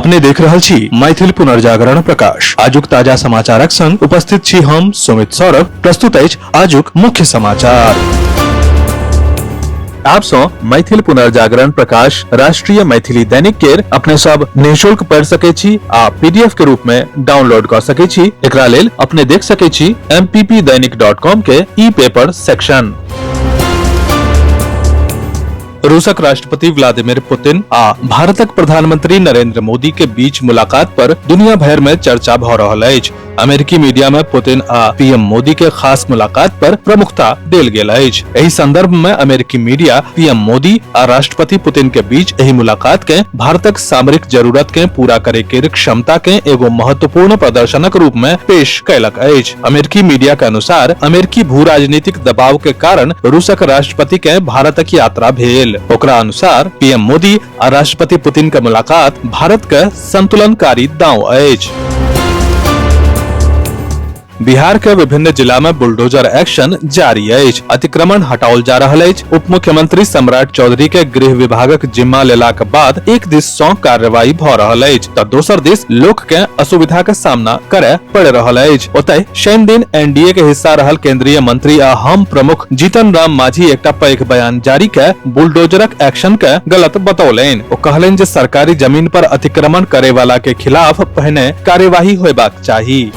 अपने देख रहल छी मैथिल पुनर्जागरण प्रकाश। आजुक ताजा समाचारक संग उपस्थित छी हम सुमित सौरभ। प्रस्तुत अछि आजुक मुख्य समाचार। आप सौ मैथिल पुनर्जागरण प्रकाश राष्ट्रीय मैथिली दैनिक केर अपने सब निःशुल्क पढ़ सके छी आ पीडीएफ के रूप में डाउनलोड कर सके छी। एकरा लेल अपने देख सके छी mppdainik.com के ई पेपर सेक्शन। रूसक राष्ट्रपति व्लादिमीर पुतिन आ भारतक प्रधानमंत्री नरेंद्र मोदी के बीच मुलाकात पर दुनिया भर में चर्चा भ रहल अछि। अमेरिकी मीडिया में पुतिन आ पीएम मोदी के खास मुलाकात पर प्रमुखता देल गेल अछि। एहि संदर्भ में अमेरिकी मीडिया पीएम मोदी आ राष्ट्रपति पुतिन के बीच एहि मुलाकात के भारतक सामरिक जरूरत के पूरा करे के क्षमता के एगो महत्वपूर्ण प्रदर्शनक रूप में पेश कयलक अछि। अमेरिकी मीडिया के अनुसार अमेरिकी भू राजनीतिक दबाव के कारण रूसक राष्ट्रपति के भारतक यात्रा भेल। ओकरा अनुसार पीएम मोदी आ राष्ट्रपति पुतिन के मुलाकात भारत के संतुलनकारी दांव अछि। बिहार के विभिन्न जिला में बुलडोजर एक्शन जारी अछि। अतिक्रमण हटाओल जा रहल अछि। उप मुख्यमंत्री सम्राट चौधरी के गृह विभागक जिम्मा लेलाक बाद एक दिस सं कार्रवाई भ रहल अछि त दोसर दिस लोक के असुविधा के सामना करे पड़ रहल अछि। ओतहि शनि दिन एनडीए के हिस्सा रहल केंद्रीय मंत्री आ हम प्रमुख जीतन राम मांझी एकटा पैघ बयान जारी के बुलडोजरक एक्शन के गलत बतौलनि। ओ कहलनि जे सरकारी जमीन पर अतिक्रमण करे वाला के खिलाफ पहिने कार्यवाही होयबाक चाही।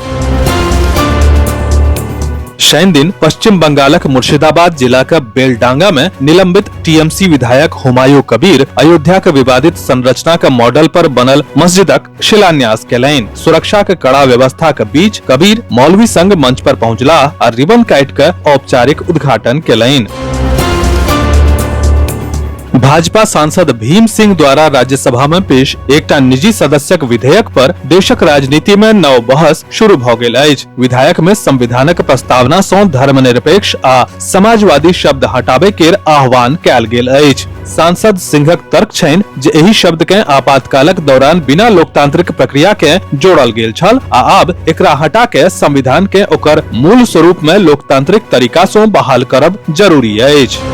शनि दिन पश्चिम बंगालक मुर्शिदाबाद जिला के बेलडांगा में निलंबित टीएमसी विधायक हुमायूं कबीर अयोध्या के विवादित संरचना के मॉडल पर बनल मस्जिदक शिलान्यास केलनि। सुरक्षा के कड़ा व्यवस्था के बीच कबीर मौलवी संग मंच पर पहुंचला आ रिबन काटि के औपचारिक उद्घाटन केलनि। भाजपा सांसद भीम सिंह द्वारा राज्यसभा में पेश एकटा निजी सदस्यक विधेयक पर देशक राजनीति में नव बहस शुरू भ गेल अछि। विधायक में संविधानक प्रस्तावना सं धर्मनिरपेक्ष आ समाजवादी शब्द हटाबे केर आह्वान कयल गेल अछि। सांसद सिंहक तर्क छनि जे एहि शब्द के आपातकालक दौरान बिना लोकतांत्रिक प्रक्रिया के जोड़ल गेल छल आ आब एकरा हटा के संविधान के ओकर मूल स्वरूप में लोकतांत्रिक तरीका सं बहाल करब जरूरी अछि।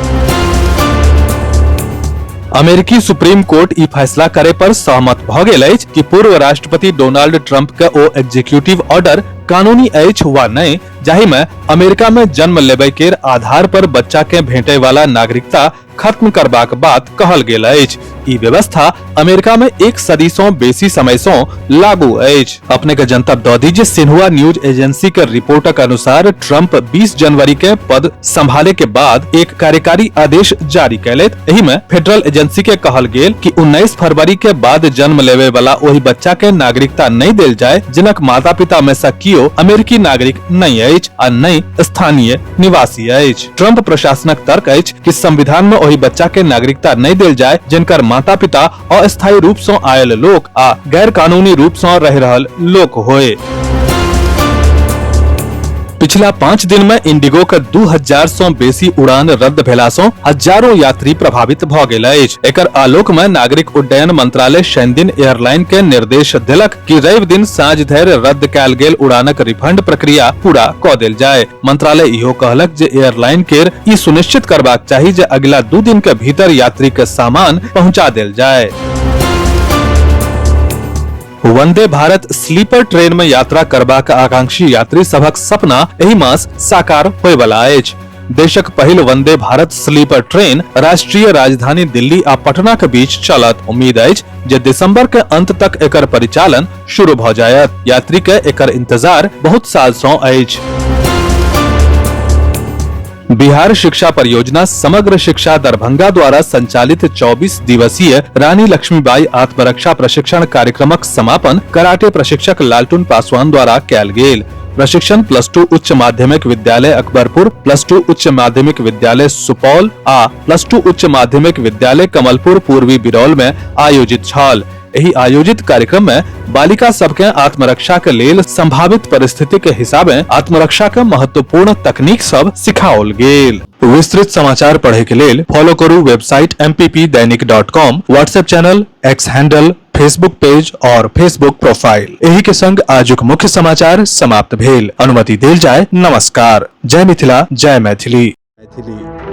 अमेरिकी सुप्रीम कोर्ट ई फैसला करे पर सहमत भ गेल अछि कि पूर्व राष्ट्रपति डोनाल्ड ट्रंप के ओ एग्जीक्यूटिव ऑर्डर कानूनी अछि वा नहि, जाहि में अमेरिका में जन्म लेबे केर आधार पर बच्चा के भेटे वाला नागरिकता खत्म करबाक बात कहल गेल अछि। ई व्यवस्था अमेरिका में एक सदी सं बेसी समय सं लागू अछि। अपने के जनतब दऽ दी जे सिन्हुआ न्यूज एजेंसी के रिपोर्टक अनुसार ट्रंप 20 जनवरी के पद संभाले के बाद एक कार्यकारी आदेश जारी कयलथि। एहि में फेडरल एजेंसी के कहल गेल कि 19 फरवरी के बाद जन्म लेवे वाला ओहि बच्चा के नागरिकता नहीं देल जाय जिनक माता पिता में से कियो अमेरिकी नागरिक नहीं अछि आ नहीं स्थानीय निवासी अछि। ट्रंप प्रशासनक तर्क अछि कि संविधान में ओहि बच्चा के नागरिकता नहीं देल जाय जिनकर माता पिता अस्थायी रूप से आयल लोक आ गैर कानूनी रूप से रह रहल लोक होए। पिछला 5 दिन में इंडिगो के 2000 सौ बेसी उड़ान रद्द भेला सं हजारों यात्री प्रभावित भ गेल अछि। एकर आलोक में नागरिक उड्डयन मंत्रालय शनि दिन एयरलाइन के निर्देश देलक कि रवि दिन साँझ धरि रद्द कयल गेल उड़ानक रिफंड प्रक्रिया पूरा क देल जाय। मंत्रालय इहो कहलक जे एयरलाइन केर ई सुनिश्चित करबाक चाही जे अगिला 2 दिन के भीतर यात्री के सामान पहुंचा देल जाय। वंदे भारत स्लीपर ट्रेन में यात्रा करबाक आकांक्षी यात्री सभक सपना एहि मास साकार होयवला अछि। देशक पहिल वंदे भारत स्लीपर ट्रेन राष्ट्रीय राजधानी दिल्ली आ पटना के बीच चलत। उम्मीद अछि जे दिसंबर के अंत तक एकर परिचालन शुरू भ जायत। यात्री के एकर इंतजार बहुत साल सं अछि। बिहार शिक्षा परियोजना समग्र शिक्षा दरभंगा द्वारा संचालित 24 दिवसीय रानी लक्ष्मीबाई आत्मरक्षा प्रशिक्षण कार्यक्रमक समापन कराटे प्रशिक्षक लालटून पासवान द्वारा कयल गेल। प्रशिक्षण प्लस टू उच्च माध्यमिक विद्यालय अकबरपुर, प्लस टू उच्च माध्यमिक विद्यालय सुपौल आ प्लस टू उच्च माध्यमिक विद्यालय कमलपुर पूर्वी बिरौल में आयोजित छल। एहि आयोजित कार्यक्रम में बालिका सबके आत्मरक्षा के लेल संभावित परिस्थिति के हिसाबे आत्मरक्षा के महत्वपूर्ण तकनीक सब सिखाओल गेल। विस्तृत समाचार पढ़े के लेल फॉलो करू website mppdainik.com, WhatsApp channel, X handle, Facebook page और फेसबुक प्रोफाइल। एही के संग आजुक मुख्य समाचार समाप्त भेल। अनुमति देल जाय। नमस्कार। जय मिथिला, जय मैथिली। मैथिली।